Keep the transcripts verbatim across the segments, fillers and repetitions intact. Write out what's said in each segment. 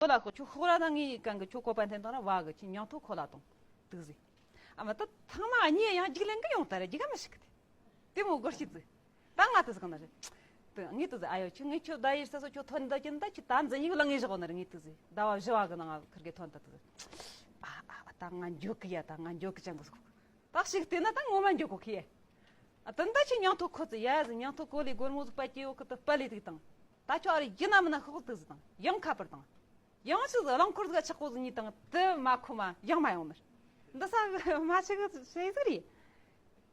ཁོ་ལ་ཁོ་ཁྱོད་ཤོག་ར་ན་ངའི་གང་གི་ཁྱོད་བཀོད་པ་འཐེན་དང་ར་བ་གི་ཁྱི་མྱང་ཐོ་ཁོ་ལ་དང་དུག་ཟེ། ཨ་མ་ད་ཐང་མ་གཉིས་ཡང་རྒྱུག་ལེན་གི་ཡོང་ད་ར་རྒྱུག་ག་མི་ཤིག་གི་དེ། དེ་མོ་སྒོར་ཤི་ཙི། ད་ང་དུ་ཟི་གང་ན་རེད། དུ་ངས་དུ་ཟི་ཨ་ཡོ་ཁྱི་ངས་ཁྱོད་ད་ཡིར་ས་སོ་ཁྱོད་ཐོན་ད་ཀྱིན་ད་ཁྱི་ད་འཛིན་ཡིག་ལ་ངས་བཞག་ན་རེད། ངས་དུ་ཟི་ཟླ་བ་བཞི་བ་གི་ནང་ང་ཁིར་གི་ཐོན་ད་དུ་ཟི། ཨ་ཨ་ད་ང་འཇོག་གི་ཡ་ད་ང་འཇོག་གི་ཅང་གི་སོ། ད་ཞིག་བལྟས་ན་ད་ངོ་མ་འཇོག་གོ་ཁི་ཡ། ཨ་དུ་ད་ཁྱི་མྱང་ཐོ་ཁོ་ཙི་ཡ་ཟི་མྱང་ཐོ་གོ་ལི་སྒོར་མོ་ཟིག་པ་སྐྱེ་ཡོ་ཁི་དུ་པ་ལི་དུག་དང་། ད་ཁྱོད་ཨ་རི་ཡིན་ན་མིན་ན་ཤོག་དུ་ཟི་དང་ཡང་ཁ་པར་དང་། ཡང་ཞིག་རླངས་འཁོར་ཟིག་ཆག་པོ་ཟིག་གཉིས་དང་དུ་མ་ཁོ་མ་ཡང་མ་ཡོང་ནི། འདི་ས་མ་ཆི་གི་ཞེ་ཟིག་རེད།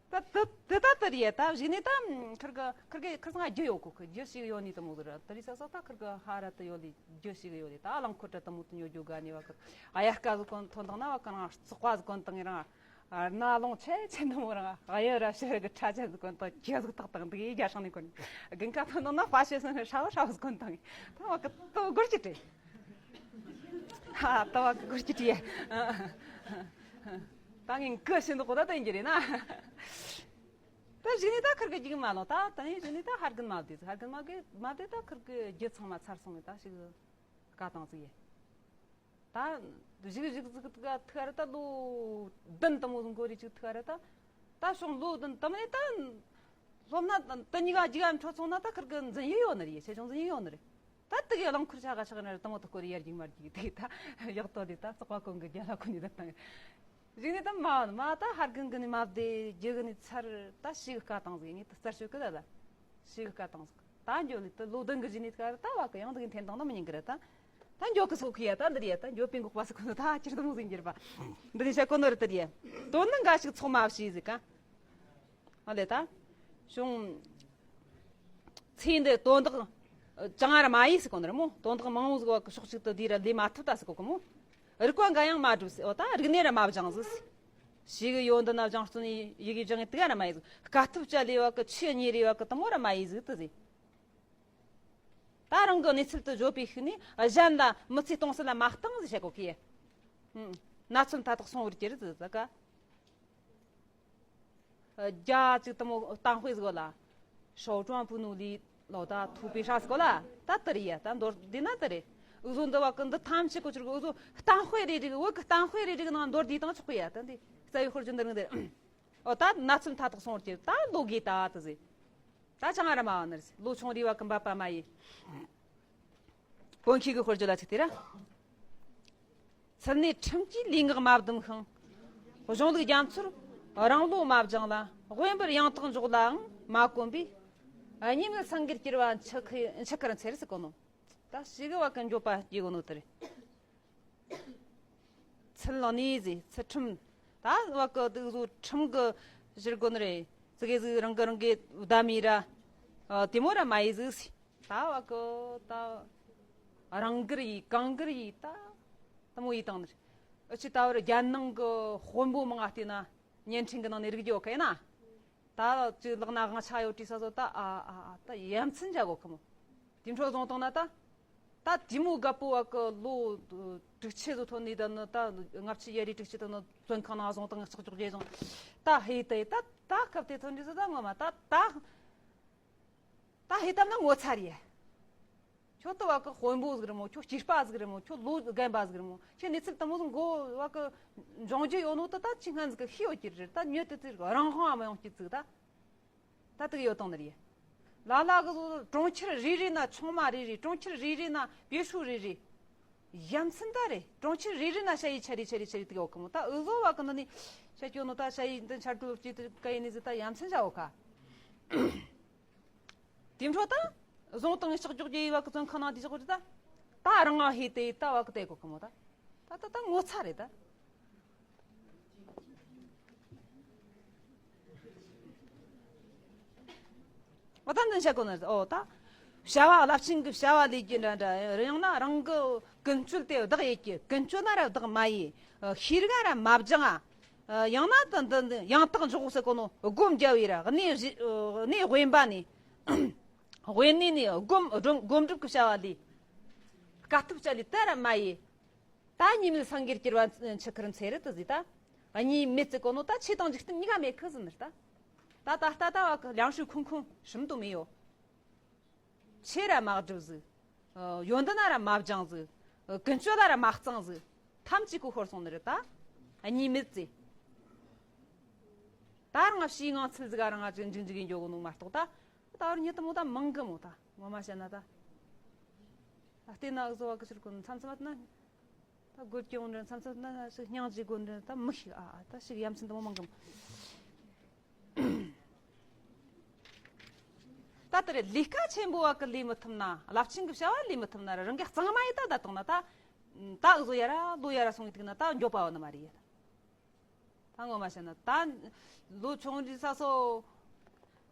ད་དུ་དུ་ད་དུ་རེད་ད་གཞིག་ནས་ད་ཁིར་གི་ཁིར་གི་ཁིར་ཚང་རྒྱུ་ཡོད་གོ་ཁི་རྒྱུ་ཞིག་ཡོད་ནི་དུ་མོ་ཟིག་ར་དུ་རེད་ས་ས་ད་ཁིར་གི་ཧ་ར་དུ་ཡོད་ལི་རྒྱུ་ཞིག་ཡོད་ལི་ད་རླངས་འཁོར་དྲ་དུ་མོ་དུ་ཉོ་རྒྱུ་ག་ནི་བ་ཁིར་ཨ་ཡར་སྐ་ཟིག་གོན་ཐོན་དང་ན་བ་ཁིར་ང་བཙོག་པ་ཟིག་གོན་དང་ངེ་རང་ཨ་ན་ལོང་ཆེ་ཆེ་འདི་མོ་རང་ཨ་ཡོད་ར་ཤི་གི་ཁྲ་ཆེན་ཟིག་གོན་དང་ཁྱི་ཟིག་ཏག་ཏག་འདི་གི་རྒྱ་སྲང་ནས་གོན་དགུན་ཁ་ཐོན་དང་ན་ཧྥ་ཤི་སན་ཧྲ་བ་ཧྲ་བ་ཟིག་གོན་དང་ད་བ་ཁིར་དུ་སྒོར་གྱི་དྲེ། ཧ་ལྟ་བ་གི་སྐོར་གྱི་དྲིས། ད་ངས་ཀི་ཤི་འདུག་གོ་ད་ད་ཡིན་གྱི་རེད་ན། ད་གཞི་ནས་ད་ཁིར་གི་རྒྱུག་མ་ལོང་ད་ད་ཡིན་གཞི་ནས་ད་ཧར་གིན་མ་བདེ་ཧར་གིན་མ་གི་མ་བདེ་ད་ཁིར་གི་རྒྱུ་ཚང་མ་ཚར་སོང་ངས་ད་ཞིག་དཀའ་དང་ཟིག་ཡེ། ད་གཞིག་གཞིག་ཟིག་ཐུག་ཐུག་ར་ད་ལོ་བདུན་དུ་མོ་ཟིག་འགོར་རེ་ཅིག་ཐུག་ར་ད། ད་སོང་ལོ་བདུན་དུ་མོ་ནས་ད། སློབ་ན་དུ་གཉིས་ཀ་རྒྱུག་ཨ་འཕྲོ་ཚོང་ན་ད་ཁིར་གི་འཛིན་ཡུལ་ཡོད་ནི་རེད་ཆེ་ཆུང་འཛིན་ཡུལ་ཡོད་ནི་རེད། ད་དུ་གི་རླངས་འཁོར་ཆ་ག་ཆག་ནི་རེད་དུ་མོ་དུ་སྐོར་ཡར་རྒྱུག་མར་རྒྱུག་དེ་ད་ཡག་ཏོ་དེ་ད་བཙོག་པ་གོན་གི་རྒྱ་ལ་ཁོ་ནི་ད་བཏང་། གཞིག་ནས་ད་མ་མ་ད་ཧར་གིན་གི་ནི་མ་བདེ་རྒྱུ་གི་ནི་ཚར་ད་ཞིག་དཀའ་དང་ཟིག་ངས་ད་རྩར་ཤོད་གི་ད་ད་ཞིག་དཀའ་དང་ཟིག་ད་འགྱོ་ནི་ད་ལོ་བདུན་གི་གཞི་ནས་ད་ད་བ་གི་ཡང་ད་གི་འཐེན་དང་ད་མི་ཉན་གི་རེད་ད། ད་འགྱོ་གི་སོག་གི་ཡ་ད་འདི་རེད་ད་འགྱོ་པིན་གོག་པ་སི་ཁོ་ནི་ད་ཁྱེར་ད་མོ་ཟིག་འགྱུར་པ། འདི་ནི་ཤ་ཀོ་ནོ་རེད་ད་རེད། དོན་ནི་འགའ་ཞིག་ཚོགས་མ་བྱས་ཟིག་ག་ཨ་ལེ་ད། བྱུང་། ཚེ་འདི་དོན་དག་ཅང་ར་མ་ཡིན་ཟེར་གོ་ནི་རེད་མོ། དོན་དག་མང་བོ་ཟིག་བ་གི་ཕྱོགས་གཅིག་ཏུ་བསྡུས་ར་ལས་མ་ཐུབ་ད་ཟེར་གོ་གི་མོ། རིག་པ་འགའ་ཡང་མ་གྲུབ་ཟེར་འོ་ད་རིག་གནས་ར་མ་སྦྱངས་ཟིག་ཞིག་ཡོན་འདི་ན་སྦྱངས་སྟོན་ཡི་གེ་སྦྱངས་ངེ་དུག་ར་མ་ཡིན་ཟིག་དཀའ་ཐུབ་བཅའ་ལས་བ་གི་ཆུ་གཉིས་རེ་བ་གི་དུ་མོ་ར་མ་ཡིན་ཟིག་དུ་ཟེར། ད་རང་གི་གནས་ཚུལ་དུ་བརྗོད་པའི་ཤུགས་ནས་གཞན་ལ་མི་ཚེ་སྟོང་ཟད་ལ་མ་བཏང་ཟེར་བཤད་གོ་གི། ཨུམ། ན་ཚོད་མཐའ་དག་སོང་བར་གྱུར་ཟེར་ཟེར་ག་རྒྱ་གཅིག་དུ་མོ་གཏམ་དཔེ་ཟིག་ལ། ཧྲའོ་ཀྲང་པུ་ནུ་ལི་ལོ་ད་ཐུག་པའི་ཧྲ་ཟིག་ལ་ད་དེ་རེད་ཡ་ད་མདོར་བསྡུས་ན་དེ་རེད། འུ་ཟོ་འདི་བ་གི་འདི་ཐམས་ཅད་གོ་ཆུར་གི་འུ་ཟོ་གཏམ་དཔེ་རེ་རེ་གི་བོད་གི་གཏམ་དཔེ་རེ་རེ་གི་ནང་མདོར་བསྡུས་བཏང་ཆོག་གི་ཡ་ད་འདི་རྩ་བའི་དཔེར་བརྗོད་འདི་རིང་འདིར། ཨོ་ད་ན་ཚོད་མཐའ་དག་སོང་བར་གྱུར་ད་ལོ་དགོས་ད་དེ་ཟེར། ད་ཅང་ར་མ་བ་ནི་རེད་ལོ་ཆུང་རེ་བ་གི་འབབ་པ་མ་ཡིན། དཔོན་ཁྱེད་ཀྱི་དཔེར་བརྗོད་ལ་ཚིག་དེ་ར། ཚུལ་གནས་ཁྲིམས་ཀྱིས་ལུས་ངག་མ་བསྡམས་ཤིང་། གཞུང་ལུགས་རྒྱ་མཚོར་རང་བློ་མ་སྦྱངས་ལ། དབེན་པར་ཡང་དག་འཇོག་ལའང་མ་གོམས་པས། གཉིས་མེད་སངས་རྒྱས་སྐྱེ་བ་འཆི་ཁ་འཆི་ཁར་འཚེར་ཟེར་གོ་ནོ། ད་ཞིག་བ་ཀུན་འགྱོད་པ་སྐྱེ་གོ་ནོ་དེ་རེད། ཚུལ་གནས་ཟེར་ཚུལ་ཁྲིམས། ད་བ་ཀུ་དུག་ཟོ་ཁྲིམས་གི་ཟེར་གོ་ནི་རེད། ཙི་གེ་ཟིག་རང་གི་རང་གི་བདམས་ཡིན་ར། ཨ་དེ་མོ་ར་མ་ཡིན་ཟིག་ཟེར། ད་བ་ཀོ་ད། རང་གིར་ཡིས་གང་གིར་ཡིས་ད། ད་མོ་ཡིས་བཏང་ནི། ཨ་ཅི་ད་བར་རྒྱལ་ནང་གི་དཔོན་པོ་མང་ང་བལྟས་ན་བརྙན་འཕྲིན་གི་ནང་ནས་རིག་རྒྱུ་ཡོད་ཁ་ཡིན་ན། ད་ཅི་ལག་ན་དབང་ཆ་ཡོད་དྲིས་ས་ཟོ་ད་ཨ་ཨ་ཨ་ད་ཡ་མཚན་འཇག་གོ་ཁ་མོ། དེ་འཕྲོ་བཟུང་བཏང་ན་ད། ད་དེ་མོ་རྒད་པོ་བ་གི་ལོ་དྲུག་ཅུ་ཟོ་ཐོན་ནི་ད་ནི་ད་ལྔ་བཅུ་ཡ་རེ་དྲུག་ཅུ་ཐོན་ནི་བཙོན་ཁང་ནང་བཟུང་བཏང་ཆག་ཆོག་རྗེས་བཟུང་། ད་ཧེ་ད་ད་ད་སྐབས་དེ་ཐོན་དུས་ཟོ་ད་ངོ་མ་ད་ད། ད་ཧེ་ཏམ་ན་ངོ་ཚ་རེད། ཁྱོད་ཏུ་བ་གི་དཔོན་པོ་ཟིག་རེད་མོ། ཁྱོད་སྐྱེས་པ་ཟིག་རེད་མོ། ཁྱོད་ལོ་རྒན་པ་ཟིག་རེད་མོ། ཁྱོད་གནས་ཚུལ་དུ་མོ་ཟིག་མགོ་བ་གི་འབྱུང་རྒྱུ་ཡོད་ནོ་ད་ད་ཁྱི་སྔན་ཟིག་གི་ཤི་ཡོད་ཀྱི་རེད། ད་མྱི་དེ་ཚོ་རང་དབང་མ་ཡོང་ཀྱི་ཟིག་ད། ད་དུ་ཡོད་དང་ནི་རེད། ལ་ལ་གི་གྲོང་ཁྱེར་རེ་རེ་ན་ཆུང་མ་རེ་རེ། གྲོང་ཁྱེར་རེ་རེ་ན་བེ་ཧྲུ་རེ་རེ། ཡ་མཚན་ད་རེད། གྲོང་ཁྱེར་རེ་རེ་ན་ཤ་ཡི་ཆ་རེ་ཆ་རེ་ཆ་རེ་དུ་ཡོད་གི་མོ། ད་འུ་ཟོ་བ་གི་ནི་ནི་ཤ་སྐྱོ་ནོ་ད་ཤ་ཡི་འདི་ཆར་དུ་ཅི་དུ་ཀ་ཡི་ནི་ཟི་ད་ཡ་མཚན་བྱ་འོ་ཁ། དེ་འཕྲོ་ད། བཟུང་བཏང་ཕྱག་རྒྱོགས་རྒྱུ་ཡི་བ་གི་བཙོན་ཁང་ནང་དེ་ཕྱག་རྒྱོགས་ད། ད་རང་ང་ཧེ་དེ་ད་བ་གི་དེ་གོ་གི་མོ་ད། ད་ད་ད་ངོ་ཚ་རེད་ད། འོ་ད་འདི་བཤད་གོ་ནི་རེད་འོ་ད། བྱ་བ་རླབས་ཆེན་གི་བྱ་བ་ལས་རྒྱུ་འདྲ་འདྲ་ཡང་ན་རང་གི་ཀུན་སྤྱོད་དེ་བདག་ཡེད་རྒྱུ། ཀུན་སྤྱོད་ན་ར་བདག་མ་ཡེད། ཤེས་རིག་ར་མ་སྦྱང་ཨ། ཡང་ན་ད་འདི་འདི་ཡང་དག་འཇོག་ཟེར་གོ་ནོ་སྒོམ་རྒྱབ་ཡི་ར་གནས་གཞི་གནས་དབེན་པ་ནས། དབེན་གནས་ནས་སྒོམ་སྒྲུབ་སྒོམ་སྒྲུབ་ཀྱི་བྱ་བ་ལས། དཀའ་ཐུབ་བྱ་ལས་ད་ར་མ་ཡེ། ད་གཉིས་མེད་སངས་རྒྱས་སྐྱེ་བ་འཆི་ཁར་འཚེ་རེད་དུ་ཟིག་ད། གཉིས་མེད་ཟེར་གོ་ནོ་ད་ཆོས་དང་འཇིག་རྟེན་གཉིས་ཀ་མེད་ཁུ་ཟིན་ནི་ད། ད་ད་ལྟ་ད་བ་གི་ལང་ཧྲུའུ་ཁུང་ཁུང་ཧྲིམ་དུ་མི་ཡོ། ཆོས་ར་མ་སྒྲུབ་ཟིག་ཡོན་ཏན་ན་ར་མ་སྦྱངས་ཟིག་ཀུན་སྤྱོད་ལ་ར་མ་གཙང་ཟིག་ཐམས་ཅད་ཀོ་ཤོར་སོང་ནི་རེད་ད། གཉིས་མེད་ཙེ། ད་རང་ཕྱིའི་ངང་ཚུལ་ཟིག་ག་རང་ང་ཅིག་འཇིག་འཇིག་ཡིན་འགྱོ་གི་ནོ་མ་གཏོགས་ད། ད་བར་ཉིད་དུ་མོ་ད་མང་གི་མོ་ད་ངོ་མ་བཤད་ན་ད། ད་བལྟས་ན་འུ་ཟོ་བ་གི་ཕྱིར་ཀུན་མཚམས་མཚམས་ན། ད་དགོད་ཀྱི་འོང་རེད། མཚམས་མཚམས་ན་ཞིག་སྙིང་རྗེ་དགོན་རེད། ད་མི་ཤིག་ཨ་ཨ་ད་ཞིག་ཡ་མཚན་དུ་མོ་མང་གི་མོ། ད་དེ་རེད། ལས་ཀ་ཆེན་པོ་བ་གི་ལས་མི་ཐུབ་ན། རླབས་ཆེན་གི་བྱ་བ་ལས་མི་ཐུབ་ན་ར་རང་གི་གཙང་མ་ཡི་ད་ད་བཏང་ན་ད། ད་འུ་ཟོ་ཡ་ར་ལོ་ཡ་ར་སོང་ཡི་ཐུག་ན་ད་འགྱོད་པ་བ་ནི་མ་རེད་ཡ། ད་ངོ་མ་བཤད་ན་ད་ལོ་ཆུང་རི་ས་སོ།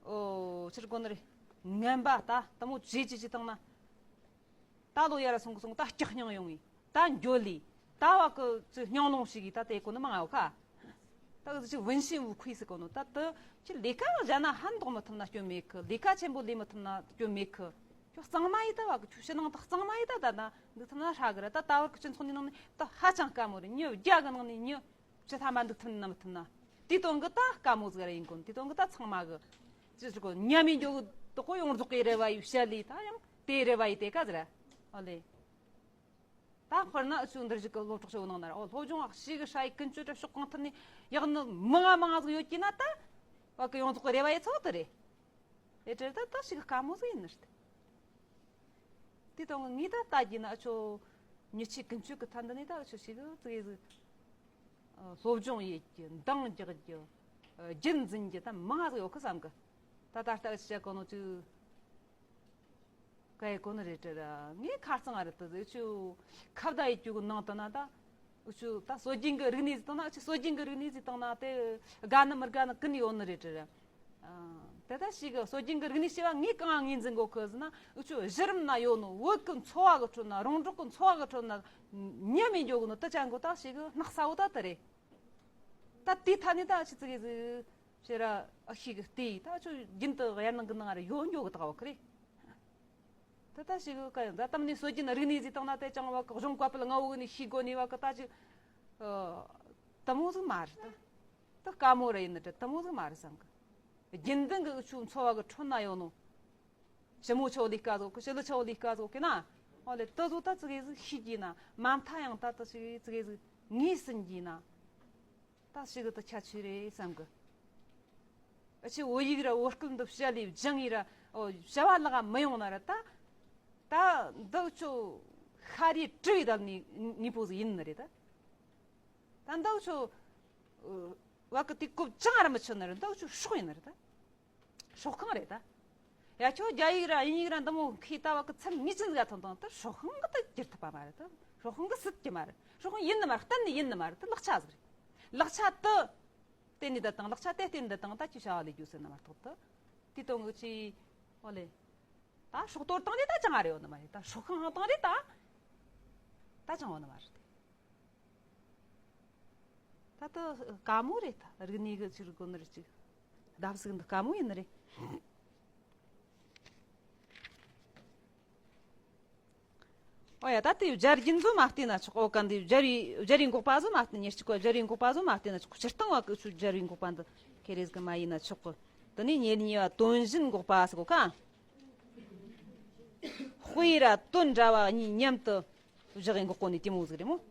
ཨོ་ཕྱིར་གོ་ནི་རེད། ངན་པ་ད་ད་མོ་ཇེ་ཇེ་ཇེ་བཏང་ན། ད་ལོ་ཡ་ར་སོང་གི་སོང་ད་སྐྱག་སྙིང་ཡོང་ངི། ད་འགྱོད་ལི། ད་བ་གི་ཚུ་སྙིང་རླུང་ཞིག་གི་ད་དེ་གོ་ནི་མང་ང་ཁ། ད་གི་ཚུ་ཅིག་ཝུན་ཤིན་ཝུ་ཁུའི་ཟེར་གོ་ནོ་ད་དུ་ཅི་ལས་ཀ་བ་བྱ་ན་ཧན་འདོག་མི་ཐུབ་ན་སྐྱོན་མེད་གི། ལས་ཀ་ཆེན་པོ་ལས་མི་ཐུབ་ན་སྐྱོན་མེད་གི། ཁྱོད་གཙང་མ་ཡི་ད་བ་གི་ཁྱོད་ཕྱི་ནང་ད་གཙང་མ་ཡི་ད་ད་ད་འདུག་ཐུབ་ན་ཧྲ་གི་ར། ད་ད་བར་གི་སྤྱི་ཚོགས་ནི་ནང་ནི་ད་ཧ་ཅང་དཀའ་མོ་རེད། མྱི་བརྒྱ་གི་ནང་ནི་མྱི་ཅི་ཐ་མ་འདུག་ཐུབ་ན་མི་ཐུབ་ན། དེ་དོན་གི་ད་དཀའ་མོ་ཟིག་ར་ཡིན་གོ་ནོ། དེ་དོན་གི་ད་ཚང་མ་གི་ཅི་ཟེར་གོ་ཉམས་ཡིན་འགྱོ་གི་དོ་གོ་ཡོངས་རྫོགས་གི་རེ་བ་ཡི་བཤད་ལི་ད་ཡང་དེ་རེ་བ་ཡི་དེ་ཀ་ཟེར་ར། ཨོ་ལེ། ད་དཔེར་ན་འུ་ཆོ་འདིར་ཞིག་གི་སློབ་གྲོགས་ཤོག་ནང་ན་ར། ཨོ་སློབ་སྦྱོང་ཨ་ཞིག་གི་ཧྲ་ཡི་ཀུན་སྤྱོད་ར་ཕྱོགས་གང་ཐད་ནས་ཡག་ནི་མང་ང་མང་ང་ཟིག་ཡོད་ཀྱི་ན་ད། བ་གི་ཡོངས་རྫོགས་གི་རེ་བ་ཡི་ཚོགས་དེ་རེད། ཨེ་དྲེར་ད་ད་ཞིག་གི་དཀའ་མོ་ཟིག་ཡིན་ནི་རེད། དེ་དང་ངས་ད་ལྟ་རྒྱུ་ན་འུ་ཆོ་མྱི་ཆེ་ཀུན་སྤྱོད་ཀྱི་ཐད་འདི་ནས་ད་འུ་ཆོ་ཞིག་ཙི་གེ་ཟིག་སློབ་སྦྱོང་ཡེད་རྒྱུ། འདང་རྒྱག་རྒྱུ། རྒྱུན་འཛིན་རྒྱུ་ད་མང་ང་ཟིག་ཡོད་གི་བསམ་གི། ད་ད་ལྟ་འུ་ཆོ་བྱ་གོ་ནོ་ཅིག་ག་ཡེ་གོ་ནི་རེད་དྲ་ར། ངས་ཁ་རྩང་ང་རེད་དུ་ཟེར་ཆུ་ཁ་བརྡ་ཡེད་རྒྱུ་གི་ནང་དུ་ན་ད། འུ་ཆོ་ད་སྲོལ་རྒྱུན་གྱི་རིག་གནས་ཟིག་བཏང་ན། འུ་ཆོ་སྲོལ་རྒྱུན་གྱི་རིག་གནས་ཟིག་བཏང་ན་དེ་དགའ་ནི་མི་དགའ་ནི་ཀུན་ཡོད་ནི་རེད་དྲ་ར། ཨ། དེ་ད་ཞིག་གི་སྲོལ་རྒྱུན་གྱི་རིག་གནས་ཞེས་པ་ངས་གང་ངོས་འཛིན་གོ་གི་ཟེར་ན། འུ་ཆོ་གཞི་རིམ་ན་ཡོད་ནོ་བོད་ཀྱི་འཚོ་བ་གི་ཁྲོད་ན། རོང་འབྲོག་གི་འཚོ་བ་གི་ཁྲོད་ན་ཉམས་མི་འགྱོ་གི་ནོ་དེ་ཅང་གོ་ད་ཞིག་གི་སྣག་ཚ་བོ་ད་དེ་རེད། ད་དེའི་ཐད་ནས་ད་ཆི་ཙི་གེ་ཟིག་ཕྱིར་ཨ་ཤི་གི་ལྟོས་ད་ཆོ་རྒྱུན་དུ་ཡར་ནང་གི་ནང་ར་ཡོད་འགྱོ་གི་ད་གོ་གི་རེད། ད་ལྟ་ཞིག་གི་ཀ་ཡང་ད་གཏམ་ནི་སྲོལ་རྒྱུན་རིག་གནས་ཟིག་བཏང་ན་དེ་ཅང་བ་གི་གཞུང་བཀའ་པོད་ལྔ་བོ་ནི་ཤེས་དགོས་ནི་བ་གི་ད་ཅི། ཨ། དེ་མོ་ཟིག་མ་རེད་ད། ད་དཀའ་མོ་ར་ཡིན་ནི་ད་དེ་མོ་ཟིག་མ་རེད་བསམ་གི། རྒྱུན་ལྡན་གི་འུ་ཆོ་འཚོ་བ་གི་ཁྲོད་ན་ཡོད་ནོ། ཞི་མོ་ཆོ་ལས་ཀ་ཟོ་གི། ཞི་ལུ་ཆོ་ལས་ཀ་ཟོ་གི་ན། ཨོ་ལེ་དེ་ཟོ་ད་ཙི་གེ་ཟིག་ཤེས་རྒྱུ་ན། མ་མཐའ་ཡང་ད་ད་ཙི་གེ་ཙི་གེ་ཟིག་ངོས་ཟིན་རྒྱུ་ན། ད་ཞིག་གི་ད་ཁྱད་ཆོས་རེད་བསམ་གི། ཨ་ཆི་བོད་ཡིག་ར་བོད་སྐད་འདི་བཤད་ལས་སྦྱངས་ཡི་ར། ཨོ་བྱ་བ་ལག་མི་ཡོང་ན་ར་ད། ད་འདི་ཆོ་ཤ་རུས་བྲི་བའི་ད་ནི་དངོས་པོ་ཟིག་ཡིན་ནི་རེད་ད། ད་འདི་ཆོ་བ་གི་དེ་གོ་ཅང་ར་མི་ཆོད་ནི་རེད། འདི་ཆོ་སྲོག་ཡིན་ནི་རེད་ད། སྲོག་ཤིང་རེད་ད། ཡ་ཁྱོད་རྒྱ་ཡིག་ར་དབྱིན་ཡིག་ར་འདི་མོ་མཁས་ལྟ་བ་གི་ཚད་ངེས་ཅན་ཟིག་ཐོན་དང་ད་སྲོག་ཤིང་གི་ད་འགྱུར་ཐུབ་པ་མ་རེད་ད། སྲོག་ཤིང་གི་སྲིད་ཀྱི་མ་རེད། སྲོག་ཤིང་ཡིན་ནི་མ་རེད། གཏན་ནས་ཡིན་ནི་མ་རེད། ད་ལག་ཆ་ཟིག་རེད། ལག་ཆ་དེ་བརྟེན་ནས་ད་དང་། ལག་ཆ་དེ་བརྟེན་ནས་ད་དང་ད་ཅི་བྱ་བ་ལས་རྒྱུ་ཟེར་ན་མ་གཏོགས་ད། དེ་དང་གི་ཅི། ཨོ་ལེ། ད་སྲོག་གཏོར་བཏང་རེ་ད་ཅང་ཨ་རེ་ཡོད་ནི་མ་རེད། ད་སྲོག་ཤིང་བཏང་རེ་ད། ད་ཅང་ཡོད་ནི་མ་རེད། ད་ལྟ་དཀའ་མོ་རེད། ད་རིག་གནས་གི་ཅིག་དགོས་ནི་རེད། ཅིག་བརྡབ་གསིག་འདི་དཀའ་མོ་ཡིན་ནི་རེད། ཨོ་ཡ། ད་ལྟའི་སྦྱར་རྒྱུན་ཚོ་མ་བལྟས་ན་ཆོག་གོ། ག་འདི་སྦྱར་བའི་སྦྱར་བའི་འགོག་པ་ཚོ་མ་བལྟས། ཉེར་གཅིག་པ་སྦྱར་བའི་འགོག་པ་ཚོ་མ་བལྟས་ན་ཆོག་སྤྱིར་བཏང་བ་གི་ཆོ་སྦྱར་བའི་འགོག་པ་འདི་ཁེ་རེ་ཟིག་མ་ཡིན་ན་ཆོག་གི། དེ་ནས་ཉེར་གཉིས་པ་དོན་བཞིན་འགོག་པ་ཟེར་གོ་ག་དཔེ་ར་དོན་འདྲ་བ་གཉིས་མཉམ་དུ་བཞག་གི་འགོག་གོ་ནི་དེ་མོ་ཟིག་རེད་མོ།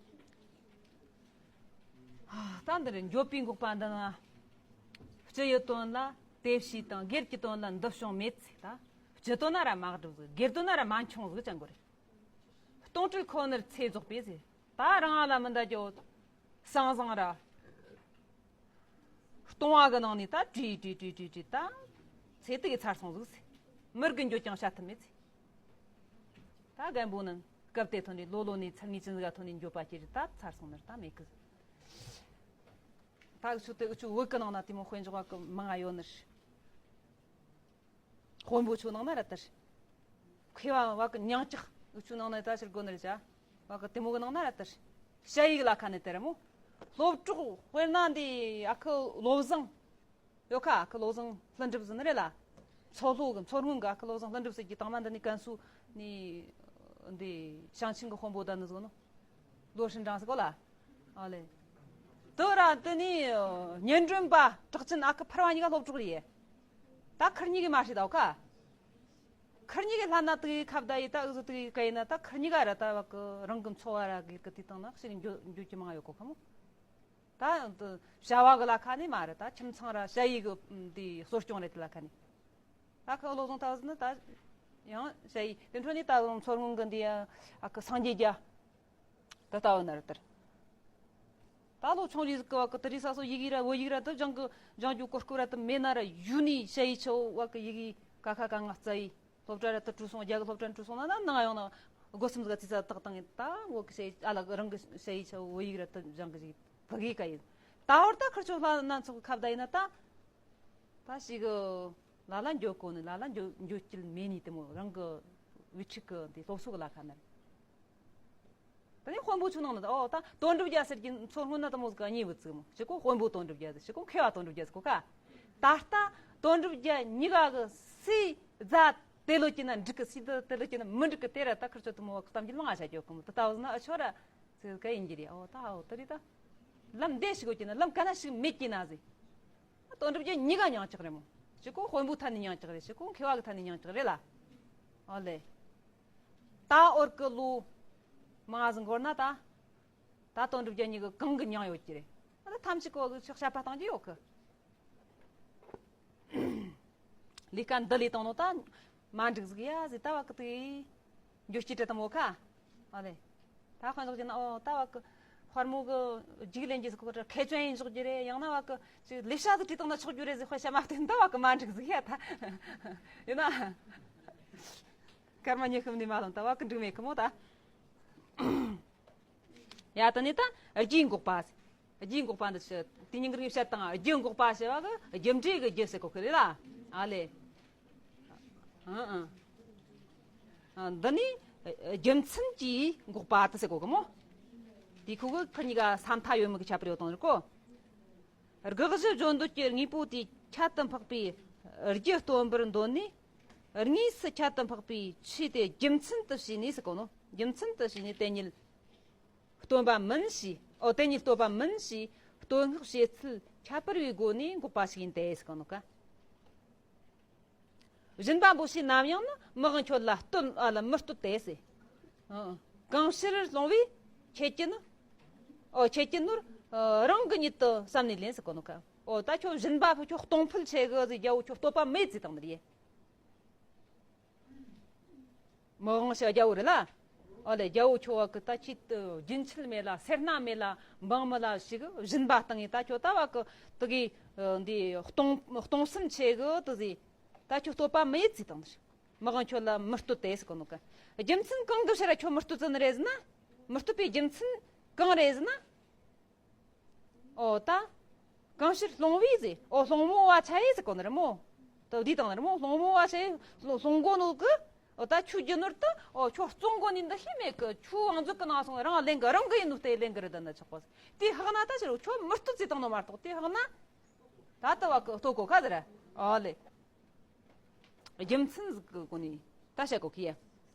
ད་འདི་རེད། འགྱོད་པའི་འགོག་པ་འདི་ན། སྤྱི་ཡི་དོན་ལ་དེ་བྱས་དང་། སྒེར་གྱི་དོན་ལ་འདི་བྱུང་མེད་ཟེར། ད་སྤྱི་དོན་ན་ར་མ་སྒྲུབ་ཟིག་སྒེར་དོན་ན་ར་མ་འཁྱོངས་ཟིག་ཅང་གོ་རེད། སྟོང་སྤྲུལ་ཁོ་ནར་ཚེ་རྫོགས་པས་ཟེར། ད་རང་ང་ལ་མི་འདའ་རྒྱུ་སང་སང་ར། སྟོང་བ་གི་ནང་ནས་ད་བྲིས་བྲིས་བྲིས་བྲིས་བྲིས་ད། ཚེ་དེ་གི་ཚར་སོང་ཟིག་ཟེར། མི་རྒན་འགྱོད་ཀྱང་བྱ་ཐུབ་མེད་ཟེར། ད་རྒན་པོ་ནི་སྐབས་དེ་ཐོན་ནས་ལོ་ལོ་ནས་ཚར་ངེས་ཅན་ཟིག་ག་ཐོན་ནས་འགྱོད་པ་སྐྱེས་རེད། ད་ཚར་སོང་ནི་རེད། ད་མེད་གི། ད་ཆུ་དེ་འུ་ཆོ་བོད་གི་ནང་ན་དེ་མོ་དཔེ་འཇོག་པ་གི་མང་ང་ཡོད་ནི་རེད། དཔོན་པོ་ཆོ་ནང་ན་ར་ལྟར། མཁས་པ་བ་གི་མྱིང་ལྕགས་འུ་ཆོ་ནང་ན་ད་ཕྱིར་དགོས་ནི་རེད་ཅ། བ་གི་དེ་མོ་གི་ནང་ན་ར་ལྟར། ཞ་ཡིག་ལ་ཁ་ནས་དེ་ར་མོ། སློབ་གྲོགས་དཔེར་ན་འདི་ཨ་ཁུ་བློ་བཟང་། ཡོད་ཁ། ཨ་ཁུ་བློ་བཟང་ལྷུན་གྲུབ་ཟེར་ནི་རེད་ལ། མཚོ་ལྷོ་གི་མཚོ་སྔོན་གི་ཨ་ཁུ་བློ་བཟང་ལྷུན་གྲུབ་ཟེར་གི་དང་མ་འདི་ནི་ཀན་སུའུ་ནི་འདི་ཞིང་ཆེན་གི་དཔོན་པོ་ད་ནི་ཟོ་ནོ། ལོ་ཧྲིན་ཀྲང་ཟེར་གོ་ལ། ཨ་ལེ། དོ་ར་དེ་ནི་གཉེན་སྒྲོན་པ་གྲགས་ཅན་ཨ་ཁུ་ཕུར་བ་གཉིས་ཀ་སློབ་གྲོགས་རེད། ད་ཁུར་གཉིས་ཀྱི་མ་ཧྲི་ད་ཁ། ཁུར་གཉིས་ཀྱི་ལྷན་ན་དུ་གི་ཁ་བརྡ་ཡི་ད་འུ་ཚོ་དུ་གི་ག་ཡིན་ན་ད་ཁུར་གཉིས་ཀ་ར་ད་བ་གི་རང་གི་འཚོ་བ་ར་གི་གི་དེ་དང་ན་ཞིག་འགྱོ་འགྱོ་གི་མང་ཡོད་གོ་ཁ་མོ། ད་བྱ་བ་གི་ལ་ཁ་ནས་མ་རེད། ད་ཁྱིམ་ཚང་ར་ཞ་ཡི་གི་འདི་གསོ་སྐྱོང་རེད། དེ་ལ་ཁ་ནས་ད་ཁ་བློ་བཟང་ཐག་ཟིན་ན་ད་ཡང་ཞ་ཡི་དེ་འཕྲོ་ནས་ད་བཟང་མཚོ་སྔོན་གི་འདི་ཡ་ཨ་ཁུ་སངས་རྒྱས་རྒྱ་ད་ལྟ་བ་ན་ར་དར། ད་ལོ་ཆུང་རིས་གི་བ་གི་དེ་རིས་ས་སོ་ཡི་གེ་ར་བོད་ཡིག་ར་དུ་སྦྱང་གི་སྦྱང་རྒྱུ་གོ་སྐབས་ར་དུ་མེད་ན་ར་ཡུ་ནི་ཞ་ཡི་ཆོ་བ་གི་ཡི་གེ་ཀ་ཁ་ག་ང་རྩ་ཡི་སློབ་གྲྭ་ར་དུ་བྲུ་སོང་རྒྱ་གི་སློབ་གྲྭ་བྲུ་སོང་ན་ན་ནང་ཡོང་ན་སྒོ་སུམ་ཟིག་ཙི་ཙ་ཏག་ཏང་ཡིན། ད་བོད་གི་ཞ་ཡི་ཨ་ལ་རང་གི་ཞ་ཡི་ཆོ་བོད་ཡིག་ར་དུ་སྦྱང་གི་ཞིག་བ་གི་ཀ་ཡིན། ད་བར་ད་ཁུར་ཆོ་ལ་ན་ཚོགས་ཁ་བརྡ་ཡིན་ན་ད་ད་ཞིག་ལ་ལ་འགྱོ་གོ་ནི་ལ་ལ་འགྱོ་འགྱོ་སྐྱིད་མེད་ནི་དེ་མོ་རང་གི་བུ་ཕྲུག་གི་དེ་སློབ་གསོ་གི་ལ་ཁ་ན་རེད། ད་ནི་དཔོན་པོ་ཆུ་ནང་ལ་ད་ཨོ་ད་དོན་གྲུབ་རྒྱལ་ཟེར་གྱི་མཚོ་སྔོན་ན་ད་མོ་ཟིག་གཉིས་བུ་ཙིག་མོ་ཞིག་གོ། དཔོན་པོ་དོན་གྲུབ་རྒྱལ་ཟེར་ཞིག་གོ། མཁས་པ་དོན་གྲུབ་རྒྱལ་ཟེར་གོ་ཀ་ད་ལྟ་དོན་གྲུབ་རྒྱལ་གཉིས་ཀ་གི་སུའི་རྫ་དེ་ལོ་ཀྱི་ན་འགྲིག་གི། སུའི་རྫ་དེ་ལོ་ཀྱི་ན་མི་འགྲིག་གི། དེ་ར་ད་ཁུར་ཆོ་དུ་མོ་བ་གཏམ་རྒྱུད་མང་ང་བྱ་རྒྱོ་གི་མོ། ད་ལྟ་བུ་ན་ཨ་ཆོ་ར་ཟེར་ག་ཡིན་གྱི་རེད། ཨོ་ད་ཨོ་ད་རེད། ད་ལམ་འདས་ཤིག་གོ་ཀྱི་ན་ལམ་ག་ན་ཞིག་མེད་ཀྱི་ན་ཟེར། དོན་གྲུབ་རྒྱལ་གཉིས་ཀ་མྱང་ལྕགས་རེད་མོ། ཞིག་གོ་དཔོན་པོ་ཐ་ནི་མྱང་ལྕགས་རེད། ཞིག་གོ་མཁས་པ་གི་ཐ་ནི་མྱང་ལྕགས་རེད་ལ། ཨོ་ལེ། ད་འོར་གི་ལོ་མང་ཟིག་འགོར་ན་ད། ད་དོན་གྲུབ་རྒྱལ་གཉིས་ཀྱི་གང་གི་མྱང་ཡོད་ཀྱི་རེད། ད་ཐམས་ཅད་གོ་གི་ཕྱོགས་བཤད་པ་བཏང་རྒྱུ་ཡོད་གི། ལས་ཀ་འདི་ལས་བཏང་ནོ་ད་མ་འགྲིག་ཟིག་ཡ་ཟིག་ད་བ་གི་དེ་འགྱོ་སྐྱིད་དྲི་དམ་འོ་ཁ། ཨ་ལེ། ད་དཔེ་འཇོག་རྒྱུ་ན་ཨོ་ད་བ་གི་དཔལ་མོ་གི་རྒྱུགས་ལེན་རྒྱུ་ཟིག་གོ་ཁྲ་ཁེ་ཅན་ཡིན་འཇོག་རྒྱུ་རེད། ཡང་ན་བ་གི་ཅིག་ལས་བྱ་ཟིག་བྲིས་བཏང་ན་ཆོག་རྒྱུ་རེད་ཟིག་དཔེ་བཤད་མ་བསྟན་ད་བ་གི་མ་འགྲིག་ཟིག་ཡ་ད། ཡིན་ན། སྐར་མ་ཉི་ཤུ་ནས་མ་ལོན་ད་བ་གི་འགྲིག་མེད་གི་མོ་ད། ཡ་ད་ནི་ད་རྒྱུའི་འགོག་པ། རྒྱུའི་འགོག་པ་འདི་ཆི་དེ་ཉིན་གི་བཤད་དང་རྒྱུ་འགོག་པ་ཞེས་པ་གི་རྒྱུ་འབྲས་གི་རྒྱུ་ཟེར་གོ་གི་རེད་ལ། ཨ་ལེ། ཨང་ཨང་། ཨ། འདི་ནི་རྒྱུ་མཚན་གྱིས་འགོག་པ་དེ་ཟེར་གོ་གི་མོ། དེ་ཁོ་གི་ཁ་གཉིས་ཀ་ས་མཐའ་ཡོད་མེད་ཀྱི་ཁྱད་པར་ཡོད་དང་རེད་གོ། དགག་གཞི་བརྗོད་འདོད་ཀྱི་དངོས་པོ་དེ་ཁྱད་དུ་འཕགས་པའི་རྒྱུ་སྟོན་པར་འདོད་ནས། དངོས་སུ་ཁྱད་དུ་འཕགས་པའི་ཆོས་དེ་རྒྱུ་མཚན་དུ་བྱས་ནས་ཟེར་གོ་ནོ། རྒྱུ་མཚན་དུ་བྱས་ནས་དེ་ཉིད་སྟོན་པ་མིན་ཞེས། ཨོ་དེ་ཉིད་སྟོན་པ་མིན་ཞེས་བསྟོད་བསྔགས་བྱེད་ཚུལ་ཁྱད་པར་བའི་སྒོ་ནས་འགོག་པ་ཞིག་ཡིན་ཏེ་ཟེར་གོ་ནོ་ཀ། སྦྱིན་པ་འབོགས་བྱེད་ནམ་ཡང་ནི། མི་དབང་ཁྱོད་ལ་བསྟོད་ཨ་ལ་མི་བསྟོད་དེ་ཟེར། ཨ། གང་ཕྱིར་སློང་བས་ཁྱེད་ཀྱིས་ནི། ཨོ་ཁྱེད་ཀྱིས་ནོར་རང་གི་ཉིད་དུ་བསམ་ནས་ལེན་ཟེར་གོ་ནོ་ཀ། ཨོ་ད་ཁྱོད་སྦྱིན་པ་ཕུ་ཁྱོད་གཏོང་ཕུལ་ཆེ་གི་ཟེར་རྒྱལ་བོ་ཁྱོད་བསྟོད་པ་མེད་ཟེར་དང་ནི་རེད། མི་དབང་ཞེས་རྒྱལ་བོ་རེད་ལ། ཨོ་ལེ་རྒྱལ་བོ་ཁྱོད་བ་གི་ད་ཁྱེད་དུ་རྒྱུན་ཆད་མེད་ལ་སེར་སྣ་མེད་ལ་འབངས་མི་ལ་ཞིག་སྦྱིན་པ་བཏང་ངེ་ད་ཁྱོད་ད་བ་གི་དུ་གི་འདི་གཏོང་གཏོང་སེམས་ཆེ་གི་དུ་ཟེར། ད་ཁྱོད་བསྟོད་པ་མི་ཡེད་ཟེར་དང་། མི་དབང་ཁྱོད་ལ་མི་བསྟོད་དེ་ཟེར་གོ་ནོ་ཀ། རྒྱུ་མཚན་གང་གི་ཕྱིར་ཁྱོད་མི་བསྟོད་ཟེར་ནི་རེད་ཟེར་ན། མི་བསྟོད་པའི་རྒྱུ་མཚན་གང་རེད་ཟེར་ན། ཨོ་ད། གང་ཕྱིར་སློང་བས་ཟེར། ཨོ་སློང་མོ་བ་ཆ་ཡེ་ཟེར་གོ་ནི་རེད་མོ། ད་འདི་དང་ནི་རེད་མོ། སློང་མོ་བ་ཆ་ཡེ་སློང་སློང་གོ་ནོ་གི། ཨོ་ད་ཁྱོད་རྒྱུ་ནོར་ད་ཨོ་ཁྱོད་བཙོང་གོ་ནི་འདི་ཤེས་མེད་གི། ཁྱོད་བང་མཛོད་གི་ནང་སོང་རང་ལེན་གི། རང་གི་ཡིན་ནོ་དེ་ལེན་གི་རེད། ད་ན་ཆོག་པ་ཟེར། དེ་ཧག་ན་ད་ཕྱིར་ཁྱོད་མི་བསྟོད་ཟེར་དང་ནོ་མ་གཏོགས་དེ་ཧག་ན། ད་ད་བ་གི་བསྟོད་གོ་ཁ་ཟེར། ཨོ་ལེ། རྒྱུ་མཚན་ཟིག་གི་སྒོ་ནས་ད་བཤད་གོ་ཁི་ཡ།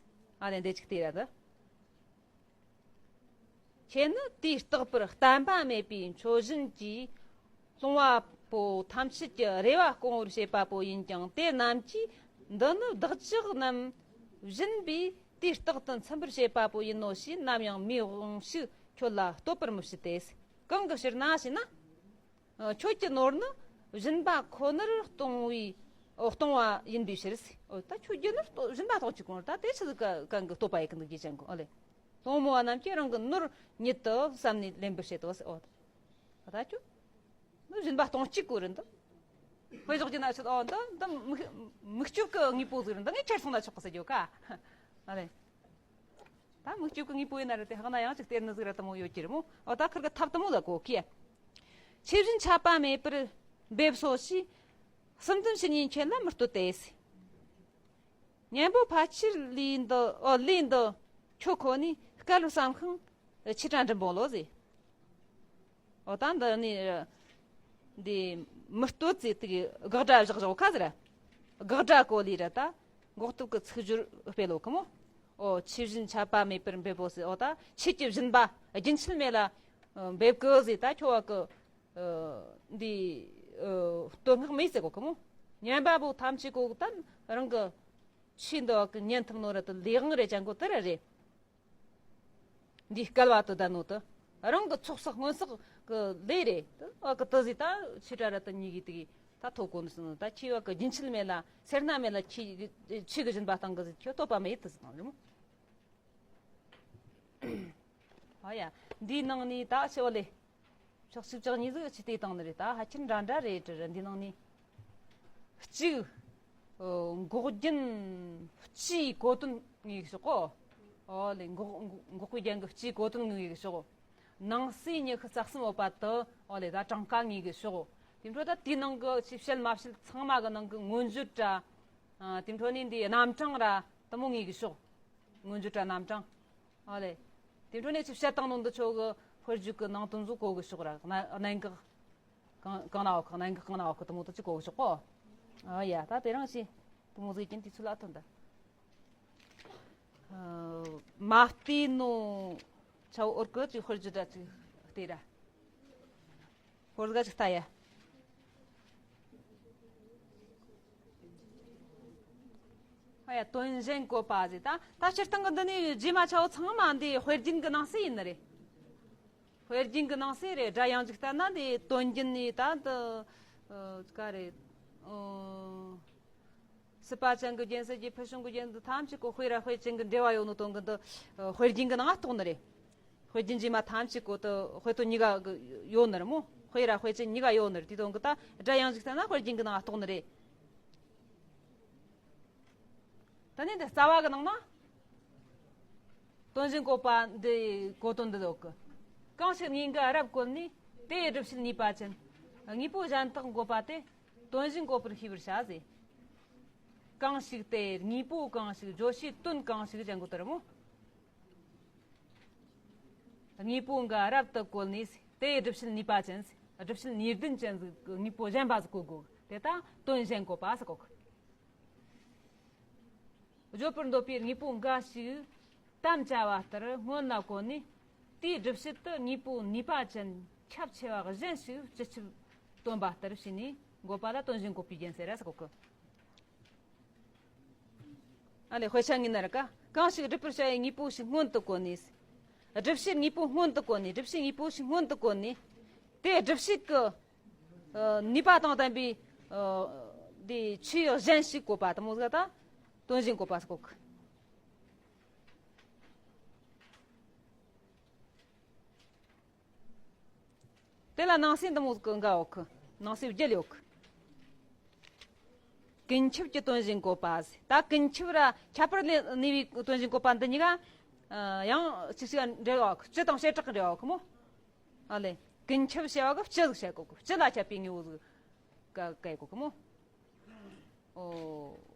ཨ་ལེ་འདི་ཅིག་དེ་ར་ད། ཁྱེད་ནི་དུས་རྟག་པར་བསྟན་པ་མེད་པའི་མཆོད་སྦྱིན་གྱིས་སློང་བ་པོ་ཐམས་ཅད་ཀྱི་རེ་བ་སྐོང་བར་བྱེད་པ་པོ་ཡིན་ཀྱང་། དེ་རྣམས་ཀྱིས་འདི་ནི་བདག་ཅག་རྣམས་སྦྱིན་པའི་དུས་རྟག་ཏུ་ཚིམ་པར་བྱེད་པ་པོ་ཡིན་ནོ་ཞེས་ནམ་ཡང་མིའི་དབང་ཕྱུག་ཁྱོད་ལ་བསྟོད་པར་མི་བྱེད་དེ། གང་གི་ཕྱིར་ན་ཞེ་ན། ཁྱོད་ཀྱི་ནོར་ནི་སྦྱིན་པ་ཁོ་ནར་གཏོང་བའི་གཏོང་བ་ཡིན་པའི་ཕྱིར། ཨོ་ད་ཁྱོད་ཀྱི་ནོར་སྦྱིན་པ་གཏོང་གཅིག་གོ་ནོ་ད་དེ་ཕྱིར་ག་གང་གི་བསྟོད་པ་ཡི་གི་འདུག་རྒྱུ་ཅན་གོ། ཨོ་ལེ། སློང་མོ་བ་རྣམས་ཀྱིས་རང་གི་ནོར་ཉིད་དུ་བསམ་ནས་ལེན་པར་བྱེད་དོ། ཨོ་ད་ད་ཁྱོད་ནོར་སྦྱིན་པ་གཏོང་གཅིག་གོ་རེད་འདུག། དཔེ་འཇོག་རྒྱུ་ན་ཆུ་ཨོ་འདི་འདི་མིག་མིག་ལྕིབས་ཀྱི་དངོས་པོ་ཟིག་རེད། འདི་ངས་ཁྱེར་སོང་ན་ཆོག་གི་ཟེར་རྒྱུ་ཀ། ཨ་ལེ། ད་མིག་ལྕིབས་ཀྱི་དངོས་པོ་ཡིན་ན་རེད། དེ་ཧག་ན་ཡང་ཅིག་སྟེར་ནི་ཟིག་ར་དུ་མོ་ཡོད་ཀྱི་རེད་མོ། ཨོ་ད་ཁིར་གི་ཐབས་དུ་མོ་ལ་གོ་ཁི། ཆོས་སྦྱིན་ཆད་པ་མེད་པར་འབེབས་སོ་ཞེས། སུམ་སྟོན་བཤེས་གཉེན་ཁྱེད་ལ་མི་བསྟོད་དེ། གཉན་པོ་ཕལ་ཆེར་ལུས་འདི་ཨོ་ལུས་འདི་ཁྱོད་ཁོ་ནས་སྐལ་བསམ་ཤིང་ཆེ་དྲག་འབྲིང་པོ་ལོ་ཟེར། ཨོ་ད་འདི་ནི་འདི་མི་བསྟོད་ཟེར་དེ་གི་དགག་སྒྲ་བཞག་བཞག་ཁ་ཟེར། དགག་སྒྲ་གོ་ལི་ར་ད་འགོག་བསྟོད་ཀྱི་ཚིག་སྦྱོར་སྤེལ་ལོ་ཁི་མོ། ཨོ་ཆོས་སྦྱིན་ཆད་པ་མེད་པར་འབེབས་པོ་ཟེར། ཨོ་ད་ཆོས་ཀྱི་སྦྱིན་པ་རྒྱུན་ཆད་མེད་ལ་འབེབས་གི་ཟེར། ད་ཁྱོད་བ་གི་འདི་བསྟོད་བསྔགས་མེད་ཟེར་གོ་ཁི་མོ། གཉན་པ་པོ་ཐམས་ཅད་གོ་ད་རང་གི་ ཆོས་འདི་བ་གི་ཉན་ཐུབ་ནོ་ར་དུ་ལས་དབང་རེ་ཅན་གོ་དེ་ར་རེད། འདི་སྐལ་བ་དུ་ལྡན་ནོ་དུ། རང་གི་ཚོགས་བསགས་སྔོན་བསགས་གི་ལས་རེད། དུ་བ་གི་དུ་ཟིག་ད་ཆོས་གྲྭ་ར་དུ་ཉིད་ཀྱི་དུ་གི་ད་ཐོབ་གོ་ནི་སོང་ད་ཁྱེད་བ་གི་རྒྱུན་ཆད་མེད་ལ་སེར་སྣ་མེད་ལ་ཁྱེད་ཆོས་གི་སྦྱིན་པ་བཏང་གི་ཟིག་ཁྱོད་བསྟོད་པ་མེད་དུ་ཟིག་བཏང་རེད་མོ། ཨ་ཡ། འདིའི་ནང་ནས་ད་ཆེ་བ་ལས། ཕྱོགས་གཅིག་ཕྱོགས་གཉིས་ཟིག་ཆི་དེ་བཏང་ནི་རེད་ད་ཧ་ཅང་འདྲ་འདྲ་རེད་དྲི་ར་འདི་ནང་ནས། གཅིག་ཨོ། འགོག་རྒྱུན་སྤྱིའི་གོ་དོན་ངེས་ཤོག་གོ། ཨོ་ལེ་འགོག་འགོག་པའི་རྒྱན་གྱི་སྤྱིའི་གོ་དོན་ངེས་ཤོག་ནང་གསེས་ཉི་ཤུ་རྩ་གསུམ་འོད་པ་དུ་ཨོ་ལེ་ད་གྲངས་ཀ་ངེས་ཤོག་དེ་འཕྲོ་ད་དེའི་ནང་གི་ཆི་བཤད་མ་བཤད་ཚང་མ་གི་ནང་གི་མངོན་བརྗོད་ར། དེ་འཕྲོ་ནས་འདི་རྣམ་གྲངས་ར་དུ་མོ་ངེས་ཤོག་མངོན་བརྗོད་ར་རྣམ་གྲངས། ཨོ་ལེ། དེ་འཕྲོ་ནས་ཅི་བཤད་སྟངས་ནང་འདི་ཆོ་གི་དཔེར་བརྗོད་ཀྱི་ནང་དོན་ཟིག་གོ་གི་ཤོག་ར་གནད་གནད་འགག་གང་གང་ན་འོག་གནད་འགག་གང་ན་འོག་དུ་མོ་དུ་ཅི་གོ་གི་ཤོག་གོ། ཨ་ཡ་ད་དེ་རང་ཞིག་དུ་མོ་ཟིག་ཀྱིན་དུས་ཚོད་ལ་ཐོན་ད། མ་བལྟས་ནོ་ཆ་བོ་འོར་གི་ཅིག་དཔེར་བརྗོད་ད་ཅིག་བལྟས་ར། ཧོར་ག་ཅིག་ལྟ་ཡ། ཨ་ཡ་དོན་གཞན་བཀོད་པ་ཟེར་ད་ད་སྤྱིར་བཏང་གི་འདི་ནི་རྗེས་མ་ཆ་བོ་ཚང་མ་འདི་དཔེ་རྒྱན་གྱི་ནང་གསེས་ཡིན་ནི་རེད། དཔེ་རྒྱན་གྱི་ནང་གསེས་རེད་སྒྲ་ཡང་ཅིག་ལྟ་ན་འདི་དོན་རྒྱན་ནི་ད་འདི་ག་རེད། སྲིད་པ་ཅན་གྱི་རྒྱན་ཟེར་གྱི་ཕུལ་བྱུང་གི་རྒྱན་འདི་ཐམས་ཅད་ཀོ་དཔེ་ར་དཔེ་ཅན་གྱི་འབྲེལ་བ་ཡོད་ནོ་དོན་གྱི་འདི་དཔེ་རྒྱན་གྱི་ནང་ང་གཏོགས་ནི་རེད། དཔེ་རྒྱན་རྗེས་མ་ཐམས་ཅད་ཀོ་ཏུ་དཔེ་དོན་གཉིས་ཀ་ཡོད་ནི་རེད་མོ། དཔེ་ར་དཔེ་ཅན་གཉིས་ཀ་ཡོད་ནི་རེད་དེ་དོན་གྱི་ད་སྒྲ་ཡང་ཅིག་ལྟ་ན་དཔེ་རྒྱན་གྱི་ནང་ང་གཏོགས་ནི་རེད། ད་ནི་འདི་རྩ་བ་གི་ནང་ན། དོན་གཞན་བཀོད་པ་འདི་གོ་དོན་འདི་ཡོད་གི། གང་ཞིག་དངོས་འགལ་རབ་བཀོད་ནས་དེའི་སྒྲུབ་བྱེད་ནུས་པ་ཅན། དངོས་པོ་གཞན་དག་འགོད་པ་དེ་དོན་གཞན་བཀོད་པར་ཤེས་པར་བྱ་ཟེར། གང་ཞིག་དེ་དངོས་པོ་གང་ཞིག་བརྗོད་བྱའི་དོན་གང་ཞིག་ཅན་གོ་དོན་རེད་མོ། དངོས་པོ་འགའ་རབ་ཏུ་བཀོད་ནས་དེའི་སྒྲུབ་བྱེད་ནུས་པ་ཅན། སྒྲུབ་བྱེད་ནུས་ལྡན་ཅན་ཟིག་གི་དངོས་པོ་གཞན་པ་ཟིག་བཀོད་དགོས། དེ་ལྟ་དོན་གཞན་བཀོད་པ་ཟེར་གོ་གི། བརྗོད་པར་འདོད་པའི་དངོས་པོ་འགའ་ཞིག་དམ་བཅའ་བ་ལྟར་སྔོན་ལ་བཀོད་ནས་དེའི་སྒྲུབ་བྱེད་དུ་དངོས་པོ་ནུས་པ་ཅན་ཁྱབ་ཆེ་བ་གཞན་ཞིག་སྤྱི་ཁྱབ་སྟོན་པ་ལྟར་བྱས་ནས་འགོད་པ་ལ་དོན་གཞན་བཀོད་པའི་རྒྱན་ཟེར་ར་ཟེར་གོ་གི། ཨ་ལེ་དཔེ་ཆ་ངེས་ན་ར་ཀ་གང་ཞིག་སྒྲུབ་པར་བྱ་བའི་དངོས་པོ་ཞིག་སྔོན་དུ་བཀོད་ནས། སྒྲུབ་བྱེད་དངོས་པོ་སྔོན་དུ་བཀོད་ནས་སྒྲུབ་བྱེད་དངོས་པོ་ཞིག་སྔོན་དུ་བཀོད་ནས། དེ་སྒྲུབ་བྱེད་ཀྱི་ནུས་པ་དང་ལྡན་པའི་འདི་ཆོས་གཞན་ཞིག་བཀོད་པ་དང་མོ་ཟིག་ད་དོན་གཞན་བཀོད་པ་ཟེར་གོ་གི། དེ་ལ་ནང་གསེས་འདི་མོ་གི་འགའ་ཡོད་གི། ནང་གསེས་བརྒྱད་ཡོད་གི། ཀུན་ཁྱབ་ཀྱི་དོན་གཞན་བཀོད་པ་ཟེར། ད་ཀུན་ཁྱབ་ར་ཁྱད་པར་ལས་ནུས་པའི་དོན་གཞན་བཀོད་པ་འདི་གཉིས་ཀ་ཡང་ཅི་ཞིག་འབྲེལ་བ་གི་སྤྱི་དང་བྱེ་བྲག་གི་འབྲེལ་བ་གི་མོ། ཨ་ལེ། ཀུན་ཁྱབ་བྱ་བ་གི་སྤྱི་ཟིག་བྱ་གོ་གི། སྤྱི་ལ་ཁྱབ་པའི་དངོས་པོ་ཟིག་ག་ག་ཡི་གོ་གི་མོ། ཨོ།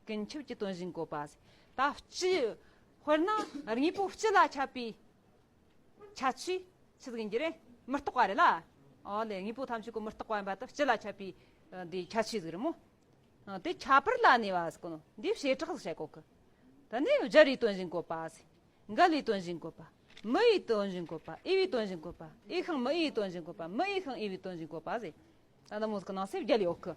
ཀུན་ཁྱབ་ཀྱི་དོན་གཞན་བཀོད་པ་ཟེར། ད་སྤྱི། དཔེར་ན་དངོས་པོ་སྤྱི་ལ་ཁྱབ་པའི་ཁྱད་ཆོས་ཆི་ཟིག་ཡིན་གྱི་རེད། མི་རྟག་པ་རེད་ལ། ཨོ་ལེ་དངོས་པོ་ཐམས་ཅད་ཀོ་མི་རྟག་པ་ཡིན་པ་དེ་སྤྱི་ལ་ཁྱབ་པའི་འདི་ཁྱད་ཆོས་ཟིག་རེད་མོ། དེ་ཁྱད་པར་ལ་གནས་པ་ཟེར་གོ་ནོ་འདི་བྱེ་བྲག་ཟིག་བྱེད་གོ་གི། ད་ནི་སྦྱར་བའི་དོན་གཞན་བཀོད་པ་ཟེར། འགལ་བའི་དོན་གཞན་བཀོད་པ། མི་ཡི་དོན་གཞན་བཀོད་པ། འོས་པའི་དོན་གཞན་བཀོད་པ། འོས་ཤིང་མི་འོས་པའི་དོན་གཞན་བཀོད་པ། མི་འོས་ཤིང་འོས་པའི་དོན་གཞན་བཀོད་པ་ཟེར། ད་ནི་མོ་ཟིག་གི་ནང་གསེས་བརྒྱད་ཡོད་གི།